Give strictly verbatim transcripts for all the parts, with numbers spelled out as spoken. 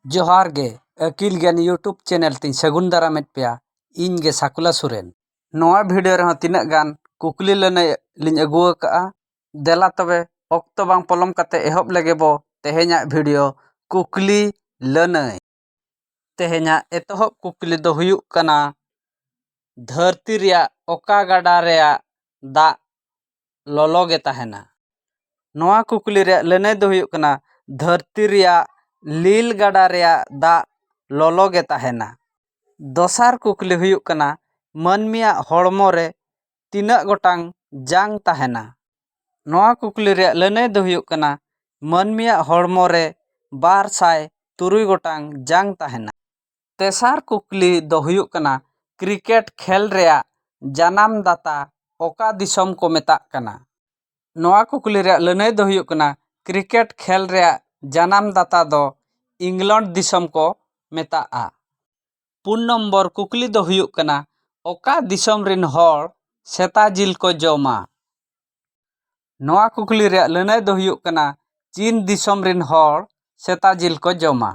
ᱡᱚᱦᱟᱨ ᱜᱮ, ᱟᱹᱠᱤᱞ ᱜᱮᱭᱟᱱ YouTube ᱪᱮᱱᱮᱞ ᱛᱤᱧ ᱥᱟᱹᱜᱩᱱ ᱫᱟᱨᱟᱢᱮᱫ ᱯᱮᱭᱟ᱾ ᱤᱧ ᱜᱮ ᱥᱟᱠᱩᱞᱟ ᱥᱚᱨᱮᱱ᱾ ᱱᱚᱣᱟ ᱵᱷᱤᱰᱤᱭᱳ ᱨᱮᱦᱚᱸ ᱛᱤᱱᱟᱹᱜ ᱜᱟᱱ ᱠᱩᱠᱞᱤ ᱞᱟᱹᱱᱟᱹᱭ ᱞᱤᱧ ᱟᱹᱜᱩ ᱟᱠᱟᱫᱼᱟ᱾ ᱫᱮᱞᱟ ᱛᱚᱵᱮ, ᱚᱠᱛᱚ ᱵᱟᱝ ᱯᱚᱞᱚᱢ ᱠᱟᱛᱮ ᱮᱦᱚᱵ ᱞᱮᱜᱮ ᱵᱚ ᱛᱮᱦᱮᱧᱟᱜ ᱵᱷᱤᱰᱤᱭᱳ ᱠᱩᱠᱞᱤ ᱞᱟᱹᱱᱟᱹᱭ᱾ ᱛᱮᱦᱮᱧᱟᱜ ᱮᱛᱚᱦᱚᱵ ᱠᱩᱠᱞᱤ ᱫᱚ ᱦᱩᱭᱩᱜ ᱠᱟᱱᱟ, ᱫᱷᱟᱹᱨᱛᱤ ᱨᱮᱭᱟᱜ ᱚᱠᱟ ᱜᱟᱰᱟ ᱨᱮᱭᱟᱜ ᱫᱟᱜ ᱞᱚᱞᱚ ᱜᱮ ᱛᱟᱦᱮᱱᱟ? ᱱᱚᱣᱟ ᱠᱩᱠᱞᱤ ᱨᱮᱭᱟᱜ ᱞᱟᱹᱱᱟᱹᱭ ᱫᱚ ᱦᱩᱭᱩᱜ ᱠᱟᱱᱟ, ᱫᱷᱟᱹᱨᱛᱤ ᱨᱮᱭᱟᱜ ᱞᱤᱞ ᱜᱟᱰᱟ ᱨᱮᱭᱟᱜ ᱫᱟᱜ ᱞᱚᱞᱚ ᱜᱮ ᱛᱟᱦᱮᱱᱟ᱾ ᱫᱚᱥᱟᱨ ᱠᱩᱠᱞᱤ ᱦᱩᱭᱩᱜ ᱠᱟᱱᱟ, ᱢᱟᱹᱱᱢᱤᱭᱟᱜ ᱦᱚᱲᱢᱚ ᱨᱮ ᱛᱤᱱᱟᱹᱜ ᱜᱚᱴᱟᱝ ᱡᱟᱝ ᱛᱟᱦᱮᱱᱟ? ᱱᱚᱣᱟ ᱠᱩᱠᱞᱤ ᱨᱮᱭᱟᱜ ᱞᱟᱹᱱᱟᱹᱭ ᱫᱚ ᱦᱩᱭᱩᱜ ᱠᱟᱱᱟ, ᱢᱟᱹᱱᱢᱤᱭᱟᱜ ᱦᱚᱲᱢᱚ ᱨᱮ ᱵᱟᱨ ᱥᱟᱭ ᱛᱩᱨᱩᱭ ᱜᱚᱴᱟᱝ ᱡᱟᱝ ᱛᱟᱦᱮᱱᱟ᱾ ᱛᱮᱥᱟᱨ ᱠᱩᱠᱞᱤ ᱫᱚ ᱦᱩᱭᱩᱜ ᱠᱟᱱᱟ, ᱠᱨᱤᱠᱮᱴ ᱠᱷᱮᱞ ᱨᱮᱭᱟᱜ ᱡᱟᱱᱟᱢ ᱫᱟᱛᱟ ᱚᱠᱟ ᱫᱤᱥᱚᱢ ᱠᱚ ᱢᱮᱛᱟᱜ ᱠᱟᱱᱟ? ᱱᱚᱣᱟ ᱠᱩᱠᱞᱤ ᱨᱮᱭᱟᱜ ᱞᱟᱹᱱᱟᱹᱭ ᱫᱚ ᱦᱩᱭᱩᱜ ᱠᱟᱱᱟ, ᱠᱨᱤᱠᱮᱴ ᱠᱷᱮᱞ ᱨᱮᱭᱟᱜ ᱡᱟᱱᱟᱢ ᱫᱟᱛᱟ ᱫᱚ ᱤᱝᱞᱚᱱᱰ ᱫᱤᱥᱚᱢ ᱠᱚ ᱢᱮᱛᱟᱜᱼᱟ᱾ ᱯᱩᱱ ᱱᱚᱢᱵᱚᱨ ᱠᱩᱠᱞᱤ ᱫᱚ ᱦᱩᱭᱩᱜ ᱠᱟᱱᱟ, ᱚᱠᱟ ᱫᱤᱥᱚᱢ ᱨᱤᱱ ᱦᱚᱲ ᱥᱮᱛᱟ ᱡᱤᱞ ᱠᱚ ᱡᱚᱢᱟ? ᱱᱚᱣᱟ ᱠᱩᱠᱞᱤ ᱨᱮᱭᱟᱜ ᱞᱟᱹᱱᱟᱹᱭ ᱫᱚ ᱦᱩᱭᱩᱜ ᱠᱟᱱᱟ, ᱪᱤᱱ ᱫᱤᱥᱚᱢ ᱨᱤᱱ ᱦᱚᱲ ᱥᱮᱛᱟ ᱡᱤᱞ ᱠᱚ ᱡᱚᱢᱟ᱾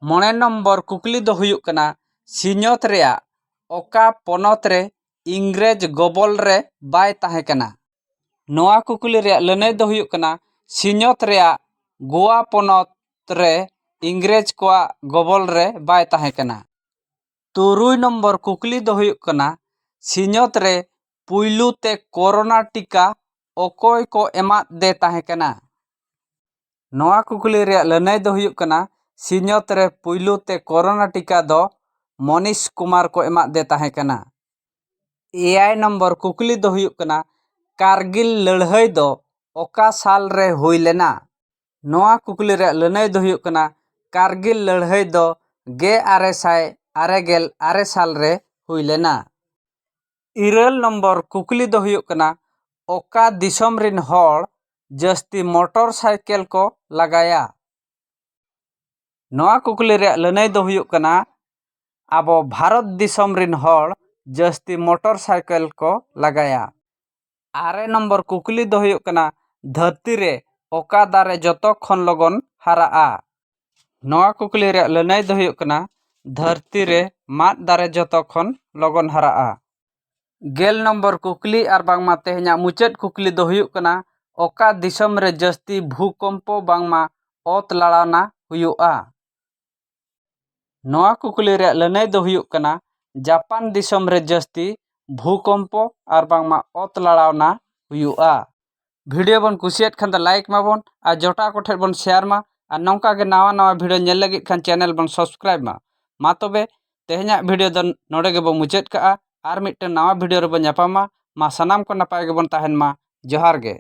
ᱢᱚᱬᱮ ᱱᱚᱢᱵᱚᱨ ᱠᱩᱠᱞᱤ ᱫᱚ ᱦᱩᱭᱩᱜ ᱠᱟᱱᱟ, ᱥᱤᱧᱚᱛ ᱨᱮᱭᱟᱜ ᱚᱠᱟ ᱯᱚᱱᱚᱛ ᱨᱮ ᱤᱝᱨᱮᱡᱽ ᱜᱚᱵᱚᱞ ᱨᱮ ᱵᱟᱭ ᱛᱟᱦᱮᱸ ᱠᱟᱱᱟ? ᱱᱚᱣᱟ ᱠᱩᱠᱞᱤ ᱨᱮᱭᱟᱜ ᱞᱟᱹᱱᱟᱹᱭ ᱫᱚ ᱦᱩᱭᱩᱜ ᱠᱟᱱᱟ, ᱥᱤᱧᱚᱛ ᱨᱮᱭᱟᱜ ᱜᱳᱣᱟ ᱯᱚᱱᱚᱛ ᱨᱮ ᱤᱝᱨᱮᱡᱽ ᱠᱚᱣᱟᱜ ᱜᱚᱵᱚᱞ ᱨᱮ ᱵᱟᱭ ᱛᱟᱦᱮᱸ ᱠᱟᱱᱟ᱾ ᱛᱩᱨᱩᱭ ᱱᱚᱢᱵᱚᱨ ᱠᱩᱠᱞᱤ ᱫᱚ ᱦᱩᱭᱩᱜ ᱠᱟᱱᱟ, ᱥᱤᱧᱚᱛ ᱨᱮ ᱯᱩᱭᱞᱩ ᱛᱮ ᱠᱳᱨᱳᱱᱟ ᱴᱤᱠᱟ ᱚᱠᱚᱭ ᱠᱚ ᱮᱢᱟᱫ ᱫᱮ ᱛᱟᱦᱮᱸ ᱠᱟᱱᱟ? ᱱᱚᱣᱟ ᱠᱩᱠᱞᱤ ᱨᱮᱭᱟᱜ ᱞᱟᱹᱱᱟᱹᱭ ᱫᱚ ᱦᱩᱭᱩᱜ ᱠᱟᱱᱟ, ᱥᱤᱧᱚᱛ ᱨᱮ ᱯᱩᱭᱞᱩ ᱛᱮ ᱠᱳᱨᱳᱱᱟ ᱴᱤᱠᱟ ᱫᱚ ᱢᱚᱱᱤᱥ ᱠᱩᱢᱟᱨ ᱠᱚ ᱮᱢᱟᱫ ᱫᱮ ᱛᱟᱦᱮᱸ ᱠᱟᱱᱟ᱾ ᱮᱭᱟᱭ ᱱᱚᱢᱵᱚᱨ ᱠᱩᱠᱞᱤ ᱫᱚ ᱦᱩᱭᱩᱜ ᱠᱟᱱᱟ, ᱠᱟᱨᱜᱤᱞ ᱞᱟᱹᱲᱦᱟᱹᱭ ᱫᱚ ᱚᱠᱟ ᱥᱟᱞ ᱨᱮ ᱦᱩᱭ ᱞᱮᱱᱟ? ᱱᱚᱣᱟ ᱠᱩᱠᱞᱤ ᱨᱮᱭᱟᱜ ᱞᱟᱹᱱᱟᱹᱭ ᱫᱚ ᱦᱩᱭᱩᱜ ᱠᱟᱱᱟ, ᱠᱟᱨᱜᱤᱞ ᱞᱟᱹᱲᱦᱟᱹᱭ ᱫᱚ ᱜᱮᱞ ᱟᱨᱮ ᱥᱟᱭ ᱟᱨᱮ ᱜᱮᱞ ᱟᱨᱮ ᱥᱟᱞ ᱨᱮ ᱦᱩᱭ ᱞᱮᱱᱟ᱾ ᱤᱨᱟᱹᱞ ᱱᱚᱢᱵᱚᱨ ᱠᱩᱠᱞᱤ ᱫᱚ ᱦᱩᱭᱩᱜ ᱠᱟᱱᱟ, ᱚᱠᱟ ᱫᱤᱥᱚᱢ ᱨᱤᱱ ᱦᱚᱲ ᱡᱟᱹᱥᱛᱤ ᱢᱚᱴᱚᱨ ᱥᱟᱭᱠᱮᱞ ᱠᱚ ᱞᱟᱜᱟᱭᱟ? ᱱᱚᱣᱟ ᱠᱩᱠᱞᱤ ᱨᱮᱭᱟᱜ ᱞᱟᱹᱱᱟᱹᱭ ᱫᱚ ᱦᱩᱭᱩᱜ ᱠᱟᱱᱟ, ᱟᱵᱚ ᱵᱷᱟᱨᱚᱛ ᱫᱤᱥᱚᱢ ᱨᱤᱱ ᱦᱚᱲ ᱡᱟᱹᱥᱛᱤ ᱢᱚᱴᱚᱨ ᱥᱟᱭᱠᱮᱞ ᱠᱚ ᱞᱟᱜᱟᱭᱟ᱾ ᱟᱨᱮ ᱱᱚᱢᱵᱚᱨ ᱠᱩᱠᱞᱤ ᱫᱚ ᱦᱩᱭᱩᱜ ᱠᱟᱱᱟ, ᱫᱷᱟᱹᱨᱛᱤ ᱨᱮ ᱚᱠᱟ ᱫᱟᱨᱮ ᱡᱚᱛᱚ ᱠᱷᱚᱱ ᱞᱚᱜᱚᱱ ᱦᱟᱨᱟᱜᱼᱟ? ᱱᱚᱣᱟ ᱠᱩᱠᱞᱤ ᱨᱮᱭᱟᱜ ᱞᱟᱹᱱᱟᱹᱭ ᱫᱚ ᱦᱩᱭᱩᱜ ᱠᱟᱱᱟ, ᱫᱷᱟᱹᱨᱛᱤ ᱨᱮ ᱢᱟᱫ ᱫᱟᱨᱮ ᱡᱚᱛᱚ ᱠᱷᱚᱱ ᱞᱚᱜᱚᱱ ᱦᱟᱨᱟᱜᱼᱟ᱾ ᱜᱮᱞ ᱱᱚᱢᱵᱚᱨ ᱠᱩᱠᱞᱤ ᱟᱨ ᱵᱟᱝᱢᱟ ᱛᱮᱦᱮᱧᱟᱜ ᱢᱩᱪᱟᱹᱫ ᱠᱩᱠᱞᱤ ᱫᱚ ᱦᱩᱭᱩᱜ ᱠᱟᱱᱟ, ᱚᱠᱟ ᱫᱤᱥᱚᱢ ᱨᱮ ᱡᱟᱹᱥᱛᱤ ᱵᱷᱩᱠᱚᱢᱯᱚ ᱵᱟᱝᱢᱟ ᱚᱛ ᱞᱟᱲᱟᱣᱱᱟ ᱦᱩᱭᱩᱜᱼᱟ? ᱱᱚᱣᱟ ᱠᱩᱠᱞᱤ ᱨᱮᱭᱟᱜ ᱞᱟᱹᱱᱟᱹᱭ ᱫᱚ ᱦᱩᱭᱩᱜ ᱠᱟᱱᱟ, ᱡᱟᱯᱟᱱ ᱫᱤᱥᱚᱢ ᱨᱮ ᱡᱟᱹᱥᱛᱤ ᱵᱷᱩᱠᱚᱢᱯᱚ ᱟᱨ ᱵᱟᱝᱢᱟ ᱚᱛ ᱞᱟᱲᱟᱣᱱᱟ ᱦᱩᱭᱩᱜᱼᱟ᱾ ᱵᱷᱤᱰᱤᱭᱳ ᱵᱚᱱ ᱠᱩᱥᱤᱭᱟᱫ ᱠᱷᱟᱱ ᱫᱚ ᱞᱟᱭᱤᱠ ᱢᱟᱵᱚᱱ ᱟᱨ ᱡᱚᱴᱟᱣ ᱠᱚᱴᱷᱮᱱ ᱵᱚᱱ ᱥᱮᱭᱟᱨ ᱢᱟ, ᱟᱨ ᱱᱚᱝᱠᱟ ᱜᱮ ᱱᱟᱣᱟ ᱱᱟᱣᱟ ᱵᱷᱤᱰᱤᱭᱳ ᱧᱮᱞ ᱞᱟᱹᱜᱤᱫ ᱠᱷᱟᱱ ᱪᱮᱱᱮᱞ ᱵᱚᱱ ᱥᱟᱵᱥᱠᱨᱟᱭᱤᱵ ᱢᱟ᱾ ᱢᱟ ᱛᱚᱵᱮ ᱛᱮᱦᱮᱧᱟᱜ ᱵᱷᱤᱰᱤᱭᱳ ᱫᱚ ᱱᱚᱰᱮ ᱜᱮᱵᱚᱱ ᱢᱩᱪᱟᱹᱫ ᱠᱟᱜᱼᱟ᱾ ᱟᱨ ᱢᱤᱫᱴᱟᱝ ᱱᱟᱣᱟ ᱵᱷᱤᱰᱤᱭᱳ ᱨᱮᱵᱚᱱ ᱧᱟᱯᱟᱢᱟ᱾ ᱢᱟ ᱥᱟᱱᱟᱢ ᱠᱚ ᱱᱟᱯᱟᱭ ᱜᱮᱵᱚᱱ ᱛᱟᱦᱮᱱ ᱢᱟ᱾ ᱡᱚᱦᱟᱨ ᱜᱮ᱾